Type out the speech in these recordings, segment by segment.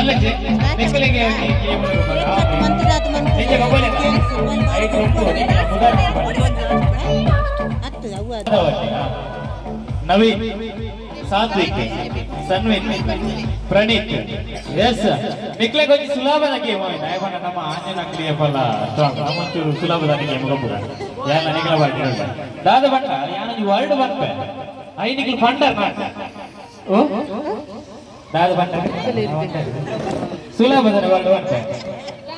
ಮಲ್ಲಜ್ಜಿ ನಿಕ್ಕಲಿಗೆ Naveen, Satwik, Sanvith, Praneeth. S ನಿಕ್ಲೆ ಕೊಂಚ ಸುಲಭದ ಗೇಮ್ ಆಯ್ತು. ನಮ್ಮ ಆಂಜನ ಕ್ರಿಯಪಲ್ಲ ಸ್ಟ್ರಾಂಗ್ ನಮ್ಮಂಚೂರು ಸುಲಭದ ಗೇಮ್ ಗೊಬ್ಬರ ಯಾನ ನಿಕ್ಲ ಬಾಟಿ ದಾದ ಬಂಟ ಯಾನ ವರ್ಲ್ಡ್ ಬರ್ಪೆ I ನಿಕ್ಲು ಫಂಡರ್ ನಾಟ ಓ ದಾದ ಬಂಟ ಸುಲಭದ ವರ್ಲ್ಡ್ ಬರ್ಪೆ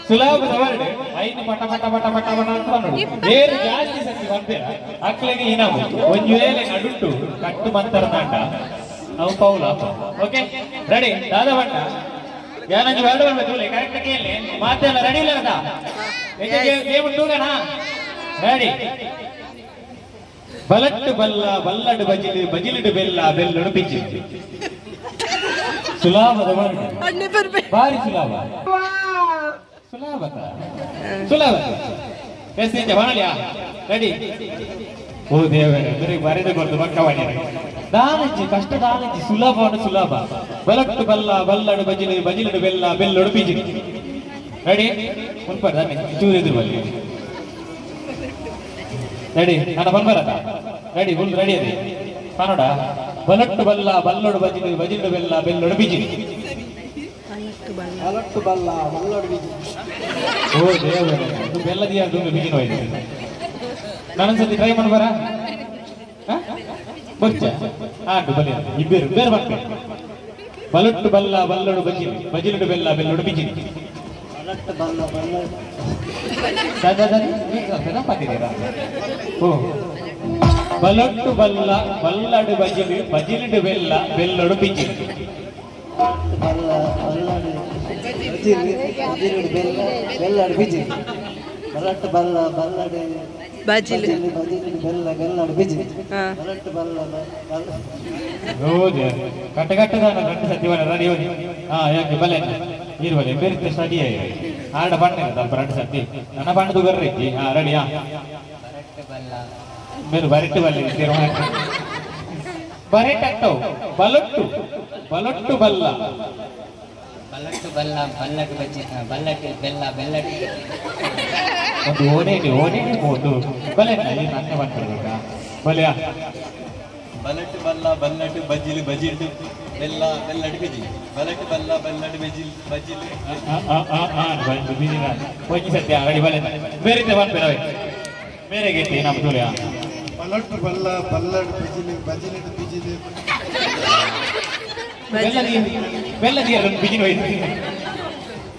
ಸುಲಭದ ವರ್ಡ್ ಐದು ಪಟ ಪಟ ಪಟ ಪಟ ಪಟ ಅಂತ ನೋಡಿ ಬೇರೆ ಜಾಸ್ತಿ ಸತಿ ಬರ್ತೀರ ಅಕ್ಲೆಗೆ ಇನಾಮು ಒಂದು ವೇಳೆ ನಡುಟ್ಟು ಕಟ್ಟು ಮಂತರ ನಾಟ ಅವು ಪೌಲ. ಓಕೆ ರೆಡಿ ದಾದ ಬಂಟ ಯಾನಂಜಿ ವರ್ಡ್ ಬರ್ಬೇಕು ಕರೆಕ್ಟ್ ಕೇಳಿ ಮಾತೆಲ್ಲ ರೆಡಿ ಇಲ್ಲ ಗೇಮ್ ಉಂಟುಗಣ ರೆಡಿ. ಬಲಟ್ಟು ಬಲ್ಲ ಬಲ್ಲಡು ಬಜಿಲು ಬಜಿಲಿಡು ಬೆಲ್ಲ ಬೆಲ್ಲಡು ಪಿಜ್ಜಿ. ಸುಲಭದ ವರ್ಡ್ ಭಾರಿ ಸುಲಭ ಸುಲಭ ಸುಲಭ. S ಬಾಣಲಿಯಾ ready. ಓ ದೇವರೇ ಬರೀ ಬರೆದು ಕೊಡ್ತು ಪಕ್ಕ ಮಾಡಿ ದಾನಜ್ಜಿ ಕಷ್ಟ ದಾನಜ್ಜಿ ಸುಲಭ ಸುಲಭ. ಬಲಟ್ಟು ಬಲ್ಲ ಬಲ್ಲಡು ಬಜಿಲು ಬಜಿಲಡು ಬೆಲ್ಲ ಬೆಲ್ಲಡು ಪಿಜಿ. ರೆಡಿ ಮುನ್ಪರ್ ದಾನೆ ಚೂರು ಎದುರು ಬಲ್ಲಿ ರೆಡಿ ನಾನು ಬಂದ್ಬರತ್ತ ರೆಡಿ ಫುಲ್ ರೆಡಿ ಅದೇ ಕಾನೋಡ. ಬಲಟ್ಟು ಬಲ್ಲ ಬಲ್ಲಡು ಬಜಿಲು ಬಜಿಲಡು ಬೆಲ್ಲ ಬೆಲ್ಲಡು ಪಿಜಿ. ಬಲಟ್ಟು ಬಲ್ಲ ಬಲ್ಲಡು ಬಿಜಿ. ಓ ದೇವರೇ ಇದು ಬೆಲ್ಲದಿಯ ದುಂಡು ಬಿಜಿನ ಹೋಯ್ತು. ನಾನೊಂದ್ಸತಿ ಟ್ರೈ ಮಾಡ್ಬಾರ ಬೊಚ್ಚ ಆಟು ಬಲಿ ಇಬ್ಬರು ಬೇರೆ ಬರ್ತಾರೆ. ಬಲಟ್ಟು ಬಲ್ಲ ಬಲ್ಲಡು ಬಜಿಲು ಬಜಿಲುಡು ಬೆಲ್ಲ ಬೆಲ್ಲಡು ಬಿಜಿ. ಬಲಟ್ಟು ಬಲ್ಲ ಬಲ್ಲಡು ಓ ಬಲಟ್ಟು ಬಲ್ಲ ಬಲ್ಲಡು ಬಜಿಲು ಬಜಿಲುಡು ಬೆಲ್ಲ ಬೆಲ್ಲಡು ಬಿಜಿ. ಬಲ್ಲ ಬಲ್ಲಡು ಬಜಿಲು ಬಜಿಲುಡು ಬೆಲ್ಲ ಬೆಲ್ಲಡು ಬಿಜಿ. ಬಲಟ್ಟು ಬಲ್ಲ ಬಲ್ಲಡು ಬಜಿಲು ಬಜಿಲು ಬೆಲ್ಲ ಬೆಲ್ಲಡು ಬಿಜಿ. ಬಲಟ್ಟು ಬಲ್ಲ ಬಲ್ಲ. ಹೌದು ಕಟ್ಟ ಕಟ್ಟದಾನ ಕಟ್ಟು ಸತ್ಯವನ ರೆಡಿ ಹೋಗಿ. ಹಾ ಯಾಕೆ ಬಲೆ ನೀರು ಬಲೆ ಬೇರೆ ಸ್ಟಡಿ ಆಗಿ ಆಡ ಬಣ್ಣ ಸ್ವಲ್ಪ ಎರಡು ಸತಿ ನನ್ನ ಬಣ್ಣದು ಬರ್ರಿ. ಹಾ ರೆಡಿ. ಹಾ ಬೇರೆ ಬರೆಟ್ಟು ಬಲ್ಲೆ ಬರೆಟ್ ಆಗ್ತಾವು. ಬಲಟ್ಟು ಬಲಟ್ಟು ಬಲ್ಲ ಬಲಟ್ಟು ಬಲ್ಲ ಬಲ್ಲಟ್ಟು ಬಜ್ಜಿ ಬಲ್ಲಟ್ಟು ಬೆಲ್ಲ ಬೆಲ್ಲಟ್ಟು ಒಂದು ಓಡೇಡಿ ಓಡೇಡಿ ಹೋದು ಬಲೆ ನನ್ನ ಬಂದ್ಬಿಡ್ಬೇಕಾ ಬಲೆಯ. ಬಲಟ್ಟು ಬಲ್ಲ ಬಲ್ಲಟ್ಟು ಬಜಿಲು ಬಜಿಲು ಬೆಲ್ಲ ಬೆಲ್ಲಡು ಬಿಜಿ. ಬಲಟ್ಟು ಬಲ್ಲ ಬಲ್ಲಡು ಬಜಿಲು ಬಜಿಲು ಒಂಜಿ ಸತ್ಯ ರೆಡಿ ಬಲೆ ಬೇರೆ ಬಂದ್ಬೇಡ ಬೇರೆ ಗೇತಿ ನಮ್ಮ ತೋರಿಯ. ಬಲಟ್ಟು ಬಲ್ಲ ಬಲ್ಲಡು ಬಿಜಿಲು ಬಜಿಲಿಡು ಬಿಜಿಲು ಬೆಲ್ಲ ದಿಯಲ್ಲ ಬಿಜಿನ ಹೋಯ್ತು.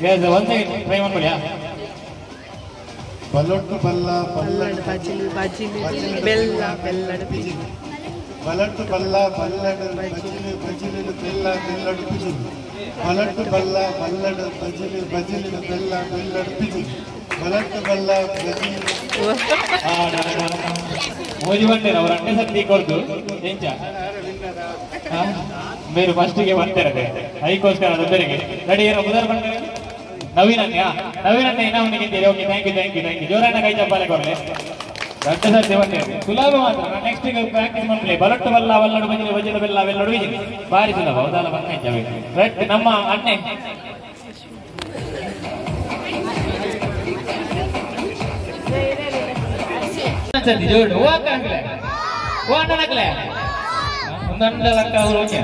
ಎಸ್ ಒಂದು ಸೆಕೆಂಡ್ ಟ್ರೈ ಮಾಡ್ಕೊಳ್ಳಿ. ಬಲಟ್ಟು ಬಲ್ಲ ಬಲ್ಲಡು ಬಜಿಲು ಬಜಿಲು ಬೆಲ್ಲ ಬೆಲ್ಲಡು ಬಿಜಿಲು. ಬಲಟ್ಟು ಬಲ್ಲ ಬಲ್ಲಡು ಬಜಿಲು ಬಜಿಲಿಡು ಬೆಲ್ಲ ಬೆಲ್ಲಡು ಬಿಜಿಲು. ಬಲಟ್ಟು ಬಲ್ಲ ಬಲ್ಲಡು ಬಜಿಲು ಬಜಿಲಿಡು ಬೆಲ್ಲ ಬೆಲ್ಲಡು ಬಿಜಿಲು. ಬಲಟ್ಟು ಬಲ್ಲ ಬಜಿಲು. ಮೋಜಿ ಬಂದೇರ ಅವ್ರ ಅಣ್ಣೆ ಸತಿ ಕೊಡ್ದು ಎಂಚ ಬೇರೆ ಫಸ್ಟಿಗೆ ಬರ್ತಾರೆ ಅದಕ್ಕೋಸ್ಕರ ಅದು ಬೇರೆಗೆ ರೆಡಿ. ಏನೋ ಮೊದಲು ಬಂದರೆ ನವೀನ್ ಅಣ್ಣ ನವೀನ್ ಅಣ್ಣ ಏನೋ ಅವನಿಗೆ. Okay thank you thank you thank you. ಜೋರಣ್ಣ ಕೈ ಚಪ್ಪಾಳೆ ಕೊಡಲಿ. ದೊಡ್ಡ ಸರ್ತಿ ಬಂದೇವೆ ಸುಲಭ ಮಾತ್ರ. ನಾನು ನೆಕ್ಸ್ಟ್ ಈಗ ಪ್ರಾಕ್ಟೀಸ್ ಮಾಡಲಿ. ಬಲಟ್ಟು ಬಲ್ಲ ಬಲ್ಲಡು ಬಜಿಲು ಬಜಿಲು ಬೆಲ್ಲ ಬೆಲ್ಲಡು ಬಿಜಿಲು ಭಾರಿ ಸುಲಭ ಹೌದಲ್ಲ ಬಂದ ರೈಟ್. ನಮ್ಮ ಅಣ್ಣೆ ಸತಿ ಜೋಡು ಓ ಅಕ್ಕನಕ್ಲೆ ಓ ಅಣ್ಣನಕ್ಲೆ ಒಂದಣ್ಣ ಲಕ್ಕ ಅವರು ಓಕೆ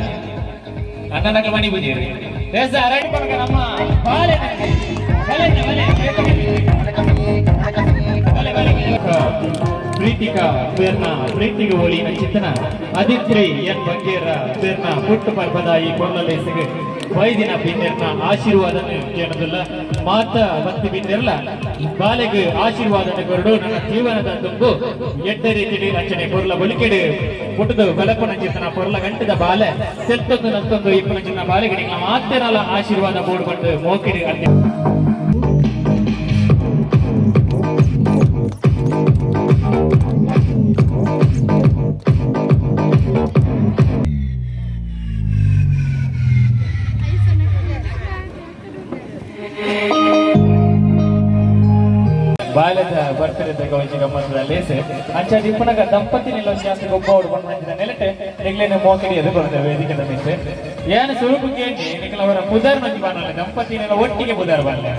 ಅಣ್ಣನಕ್ಲೆ ಮಣಿ ಪೂಜೆ ಎಸ್ ರೆಡಿ ಪಡಕ ನಮ್ಮ ಬಾಲೆ ಬಲೆ ಬಲೆ ಬಲೆ ಬಲೆ. ಪ್ರೀತಿಕಾ ಪೇರ್ನ ಪ್ರೀತಿಗೆ ಹೋಲಿನ ಚಿತ್ತನ ಅದಿತ್ರಿ ಎನ್ ಬಂಗೇರ ಪೇರ್ನ ಪುಟ್ಟು ಪರ್ಬದ ಈ ಕೊರ್ಲಲೇಸಿಗೆ ವೈದಿನ ಬಿನ್ನೆರ್ನ ಆಶೀರ್ವಾದನ ಕೇಳೋದಿಲ್ಲ ಮಾತ ಭಕ್ತಿ ಬಿನ್ನೆರ್ಲ ಬಾಲೆಗೆ ಆಶೀರ್ವಾದನ ಕೊರಡು ನನ್ನ ಜೀವನದ ತುಂಬು ಎಡ್ಡ ರೀತಿಯಲ್ಲಿ ರಚನೆ ಕೊರ್ಲ ಬಲಿಕೆಡು ಪುಟ್ಟದು ಬೆಳಪುನ ಚಿತ್ತನ ಕೊರ್ಲ ಗಂಟದ ಬಾಲೆ ಸೆಲ್ತೊಂದು ನತ್ತೊಂದು ಇಪ್ಪನ ಚಿನ್ನ ಬಾಲೆಗೆ ನಿಮ್ಮ ಮಾತೆನಲ ಆಶೀರ್ವಾದ ಬೋರ್ಡ್ ಬಂದು ಮೋಕಿಡಿ ಅಂತ. ಬಾಲ್ಯದ ಬರ್ತಡೆ ಒಂಜಿ ಗಮ್ಮತ್ತದ ಲೇಸೆ ಅಂಚ ದಿಪ್ಪನಗ ದಂಪತಿ ನಿಲ್ಲೊಂದು ಜಾಸ್ತಿ ಗೊಬ್ಬ ಪಂಡ ನೆಲಟೆ ನಿಗ್ಲೇನೆ ಮೋಕಡಿ ಅದು ಬರ್ತದೆ ವೇದಿಕೆದ ಮಿತ್ತೆ ಏನು ಸುರುಕು ಕೇಳಿ ನಿಖಲ ಅವರ ಪುದರ್ ಮಂಜಿ ಬಾನಲ್ಲ ದಂಪತಿನೆಲ್ಲ ಒಟ್ಟಿಗೆ ಪುದರ್ ಬಾನ್ಲೆ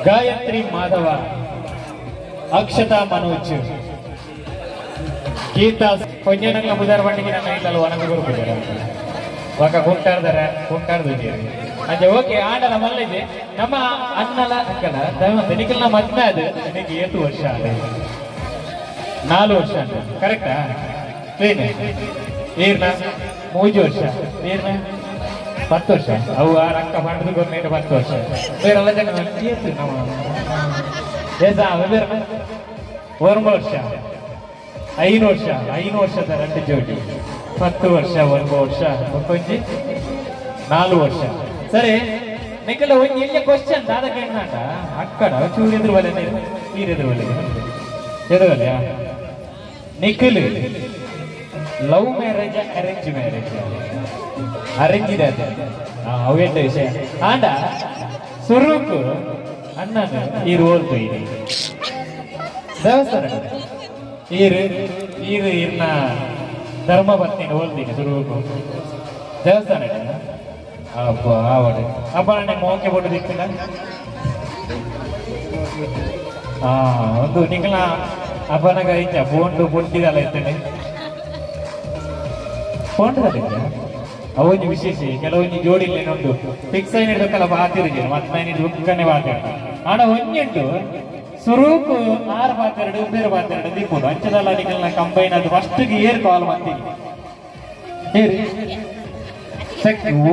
ಗಾಯತ್ರಿ ಮಾಧವ ಅಕ್ಷತಾ ಮನೋಜ್ ಗೀತಾ ಕೊಂಜನಗಳ ಪುದರ್ ಬಂಡಿಗೆ ನನ್ನ ಇಲ್ಲಲ್ಲ ಒಣಗಿ ಬರುತ್ತಿದ್ದಾರೆ ಒಕ ಕುಂಟಾರ್ದಾರೆ ಕುಂಟಾರ್ದಿದ್ದೀರಿ ಅಂಚ ಓಕೆ ಆಂಡಲ ಮಲ್ಲಿದೆ ನಮ್ಮ ಅನ್ನಲ ಅಕ್ಕಲ ದೈವಂತ ನಿಖಲ್ನ ಮದ್ವೆ ಅದು ನಿನಗೆ ಏತು ವರ್ಷ ಆದ 4 ವರ್ಷ ಕರೆಕ್ಟಾ ಕ್ಲೀನ್ ಏರ್ನ 3 ವರ್ಷ ಏರ್ನ 10 ವರ್ಷ ಅವು ಆ ರಕ್ಕ ಪಂಡದು ಗೊನ್ನೇನು 10 ವರ್ಷ ಬೇರೆಲ್ಲ ಜನ ಏತು ನಮ್ಮ ಏಸಾ ಬೇರೆ 1 ವರ್ಷ 5 ವರ್ಷ 5 ವರ್ಷದ 2 ಜೋಡಿ 10 ವರ್ಷ 1 ವರ್ಷ ಒಂಜಿ 4 ವರ್ಷ ಸರಿ ನಿಖಲ ಒಂಜಿ ಎಲ್ಲಿ ಕ್ವಶನ್ ದಾದ ಕೇಳಿನಾಟ ಅಕ್ಕಡ ಚೂರು ಎದುರು ಬಲೆ ನೀರು ಎದುರು ಬಲೆ ಎದುರು ಬಲೆಯಾ Nikhil love marriage arrange marriage arrange ಇದೆ ಅವೇಟ ವಿಷಯ ಆಂಡ ಸುರುಕು ಅಣ್ಣನ ಈ ರೋಲ್ ಇದೆ ದೇವಸ್ಥಾನ ಈರು ಈರು ಇರ್ನ ಧರ್ಮ ಪತ್ನಿ ಹೋಲ್ತೀನಿ ಸುರುಕು ದೇವಸ್ಥಾನ ಅಪ್ಪ ಆವಡೆ ಅಪ್ಪ ನನ್ನ ಮೋಕೆ ಬೋಟು ದಿಕ್ಕಿಲ್ಲ ಒಂದು ನಿಖಲ ಅಪ್ಪನಗ ಇಂಚ ಫೋನ್ಡು ಪೊಟ್ಟಿದಲ್ಲ ಇರ್ತೇನೆ ಫೋನ್ಡಲ್ಲ ಅವೊಂಜಿ ವಿಶೇಷ ಕೆಲವೊಂಜಿ ಜೋಡಿಲ್ಲ ಉಂಟು ಫಿಕ್ಸ್ అయిన ದೊಕ್ಕಲ ಬಾತಿರುಜಿ ಮತ್ತೆ ದುಃಖನೇ ಬಾತಿರ ಆಡ ಒಂಜೆಂಟು ಸುರೂಕು 6 ಬಾತೆರಡು ಬೇರೆ ಬಾತೆರಡು ದೀಪುಡು ಅಂಚದಲ್ಲ ನಿಖಲ್ನ ಕಂಬೈನ್ ಅದು ಫಸ್ಟ್ಗೆ ಏರ್ ಕಾಲ್ ಮಾಡ್ತೀನಿ ಏರಿ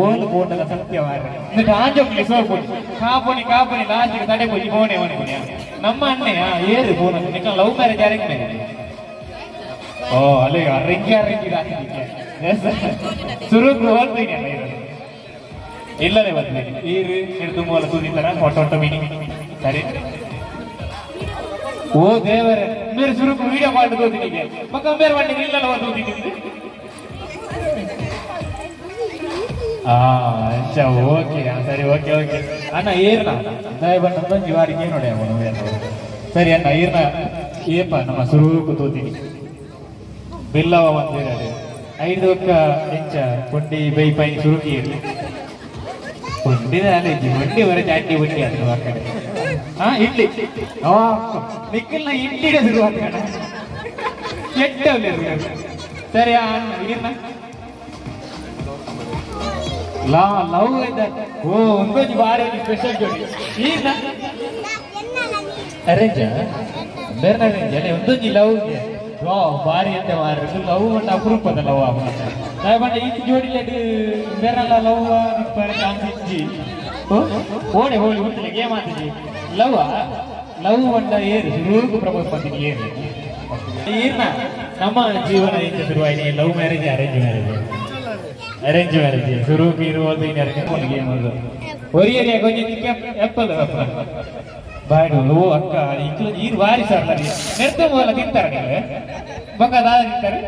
ಓಲ್ ಬೋಂಡಲ ಸತ್ಯ ಮಾರ್ರೆ ಇಂದು ಆಂಜೋಕ್ಲಿ ಸೋಪುನಿ ಕಾಪುನಿ ಕಾಪುನಿ ಲಾಸ್ಟ್ಗೆ ತಡೆ ಪೂಜಿ ಫೋನೆ ಓನೆ ನಮ್ಮ ಅಣ್ಣೆಯ ಏರು phone Nikhil love marriage arrange marriage ಓ ಅಲ್ಲಿ ಅರೇಂಜ್ ಅರೇಂಜ್ ಸುರುಕು ಹೋಗ್ತೀನಿ ಅಲ್ಲ ಇಲ್ಲದೆ ಬಂದ್ವಿ ಈರು ಹಿಡಿದು ಮೂಲ ತೂದಿತ್ತಾರ ಹೊಟ್ಟ ಮೀನಿ ಸರಿ ಓ ದೇವರೇ ಬೇರೆ ಸುರುಕು ವಿಡಿಯೋ ಕಾಲ್ ತೋದಿನಿ ಮಕ್ಕ ಬೇರೆ ಬಂಡಿ ಇಲ್ಲಲ್ಲ ತೋದಿದ್ದೀನಿ ಅಚ್ಚಾ ಓಕೆ ಸರಿ ಓಕೆ ಓಕೆ ಅಣ್ಣ ಏರ್ನ ದಯ ಬಣ್ಣ ಜೀವಾರಿಗೆ ನೋಡಿ ಅವನು ಸರಿ ಅಣ್ಣ ಏರ್ನ ಏಪ ನಮ್ಮ ಸುರುಕು ತೋತೀನಿ ಬಿಲ್ಲವ ಒಂದೇರಡು 5 ಒಕ್ಕ ಎಂಚ ಕೊಂಡಿ ಬೈ ಪೈ ಸುರುಕಿ ಇರಲಿ ಕೊಂಡಿದ ಅಲ್ಲ ಒಂಡಿ ವರೆ ಚಾಟಿ ಬುಟ್ಟಿ ಅದು ಆ ಕಡೆ ಇಡ್ಲಿ ನಿಖಲ್ನ ಇಡ್ಲಿ ಶುರು ಕಣ ಎಟ್ಟೆ ಸರಿ ಅಣ್ಣ ಏರ್ನ ಲಾ ಲವ್ ಓ ಒಂದೊಂದು ಬಾರಿ ಸ್ಪೆಷಲ್ ಜೋಡಿ ಈಗ ಅರೇಂಜ್ ಬೇರೆ ಅರೇಂಜ್ ಅಲ್ಲ ಒಂದೊಂದು ಲವ್ ವಾ ಬಾರಿ ಅಂತ ಮಾರ್ರೆ ಲವ್ ಅಂತ ಅಪರೂಪದ ಲವ್ ಬಣ್ಣ ಈ ಜೋಡಿ ಬೇರೆಲ್ಲ ಲವ್ ಚಾನ್ಸ್ ಇಜ್ಜಿ ಓಡೆ ಹೋಳಿ ಹುಟ್ಟಿಲ್ಲ ಗೇಮ್ ಆತಿಜಿ ಲವ್ ಲವ್ ಬಂಡ ಏರು ಸುರುಕು ಪ್ರಪೋಸ್ ಮಾಡ್ತೀನಿ ಏರು ಏರ್ನ ನಮ್ಮ ಜೀವನ ಇಂಚ ಶುರುವಾಯಿನಿ love marriage arrange marriage arrange marriage ಸುರುಕು ಇರುವುದು ಒರಿಯರಿಯ ಕೊಂಚ ಎಪ್ಪಲ್ ಬಾಯ್ಡು ಓ ಅಕ್ಕ ಇಕ್ಲು ಈರು ಬಾರಿ ಸರ್ ನೆಡ್ತು ಮೂಲ ತಿಂತಾರೆ ನೀವು ಬೊಕ್ಕ ದಾದ ತಿಂತಾರೆ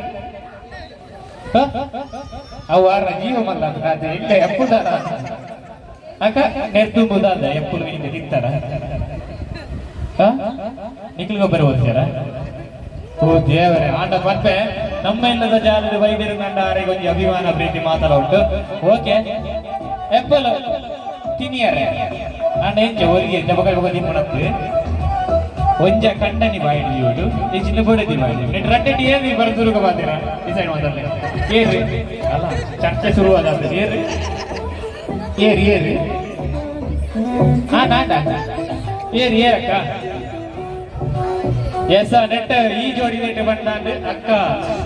ಅವು ಆರ ಜೀವ ಮಲ್ಲ ಅಂತ ಇಲ್ಲ ಎಪ್ಪುದ ಅಕ್ಕ ನೆಡ್ತು ಮುದಾದ ಎಪ್ಪುಲು ಹಿಂದೆ ತಿಂತಾರ ನಿಖಲ್ ಗೊಬ್ಬರ ಓದ್ತಾರ ಓ ದೇವರೇ ಆಟ ಮತ್ತೆ ನಮ್ಮ ಇಲ್ಲದ ಜಾಲದ ವೈದ್ಯರು ಕಂಡ ಆರಿಗೆ ಒಂದು ಅಭಿಮಾನ ಪ್ರೀತಿ ಮಾತಾಡ ಉಂಟು ಓಕೆ ಎಪ್ಪಲ್ ತಿನಿಯರೆ ಅಂಡ ಎಂಚ ಒರಿಗೆ ಜಬಕಲ್ ಬೊಕ ತಿಮ್ಮಣತ್ತು ಒಂಜ ಕಂಡನಿ ಬಾಯಿಡಿ ಇವರು ಈ ಚಿನ್ನ ಬೋಡದಿ ಬಾಯಿಡಿ ನೆಟ್ ರಟ್ಟೆಟಿ ಏರಿ ಬರ ಸುರುಕ ಬಾತೀರ ಡಿಸೈಡ್ ಮಾತಾಡ್ಲೆ ಏರಿ ಅಲ್ಲ ಚರ್ಚೆ ಶುರುವಾದ ಏರಿ ಏರಿ ಏರಿ ಹಾ ನಾಟ ಏರಿ ಏರಕ್ಕ ಎಸ್ ನೆಟ್ ಈ ಜೋಡಿ ನೆಟ್ ಬಂದಾಂಡ್ ಅಕ್ಕ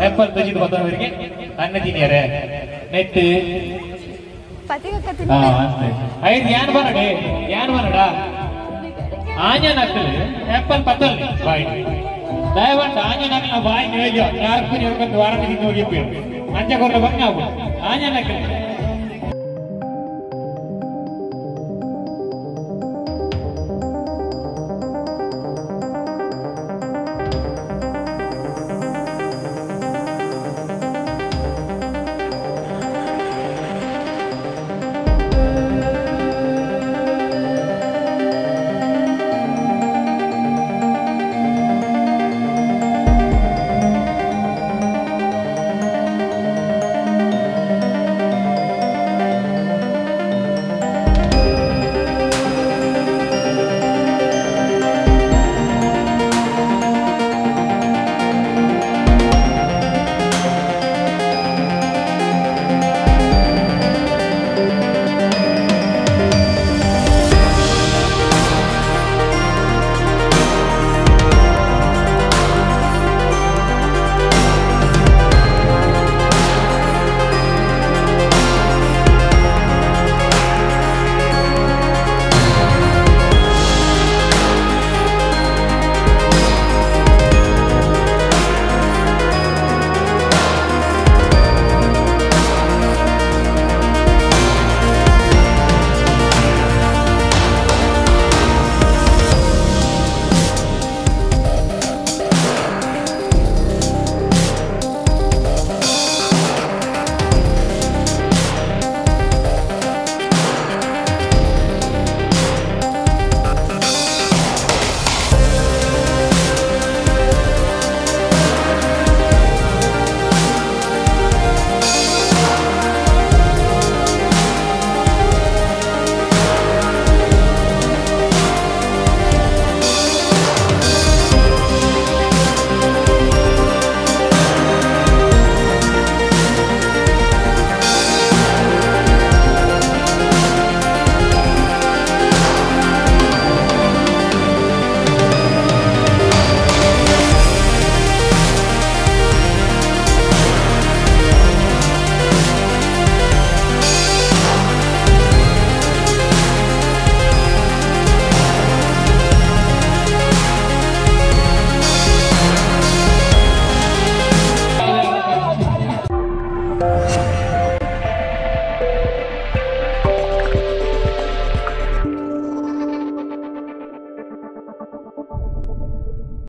ಆಪಲ್ ತಜಿದು ಬಂದವರಿಗೆ ಅನ್ನ ತಿನಿಯರೆ ನೆಟ್ ಐದು ಯಾನ್ ಬನ್ನಡೆ ಯಾನ್ ಬನ್ನಡ ಆಂಜನ ಅಕ್ಕಲು ಆಪಲ್ ಪತ್ತಲ್ ಬಾಯಿ ದಯವಂತ ಆಂಜನ ಅಕ್ಕಲ ಬಾಯಿ ನೇಜ ಯಾರ್ಕು ನೀವು ವಾರ ತಿಂದು ಹೋಗಿ ಅಂಚ ಕೊರಲ ಬಂಗ ಆಂಜನ ಅಕ್ಕಲು